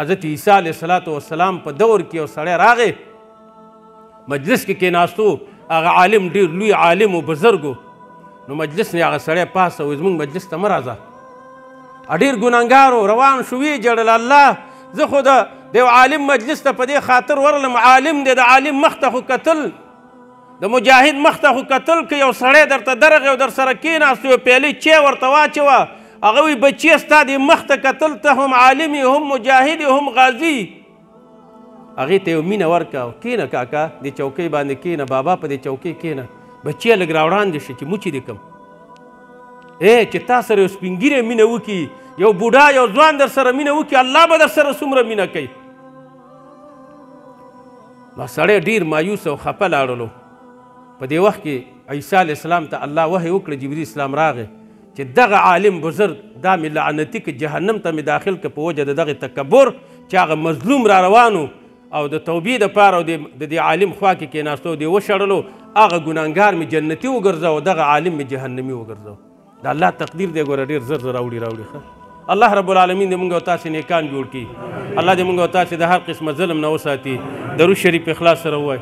حضرت عیسی علیه السلام په دور کې یو سړی راغی، مجلس کې کېناستو، هغه عالم ډېر لوی عالم و بزرګ و. نو مجلس نه هغه سړی پاڅه وایي زموږ مجلس ته مه راځه. ډېر ګناهګار و، روان شو، ویې ژړل، الله زه خو د یو عالم مجلس ته په دې خاطر ورغلم، عالم دی، د عالم مخ ته خو کتل، د مجاهد مخ ته خو کتل، که یو سړی درته درغی او در سره کېناست، یو پیالې چای ورته واچوه، هغه وایي بچیه ستا دې مخ ته کتل، ته هم عالم یې، هم مجاهد یې، هم غازي. هغې ته یو مینه ورکړه، کښېنه کاکا دې چوکۍ باندې کښېنه، بابا په دې چوکۍ کښېنه، بچیه لږ راوړاندې شه چې موچې دې کړم. چې تا سره یو سپین ږیری مینه وکړي، یو بوډا یو ځوان در سره مینه وکړي، الله به در سره څومره مینه کوي. نو سړی ډېر مایوس او خفه لاړلو. په دې وخت کې عیسی علیه السلام ته الله وحی وکړه، جبرئیل اسلام راغی چې دغه عالم بزرګ دا مې لعنتي که جهنم ته مې داخل که په وجه د دغه تکبر چې هغه مظلوم را روانو او د توبې دپاره او د دې عالم خوا کې کېناستو، دې وشړلو، هغه ګناهګار مې جنتي وګرځاوه، دغه عالم مې جهنمي وګرځاوه. د الله تقدیر دی، ګوره ډېر زر زر راوړي راوړي. ښه الله رب العالمین دې مونږ او تاسې نیکان جوړ کړي، الله دې مونږ او تاسې د هر قسمه ظلم نه وساتي. درود شریف اخلاص سره ووایي.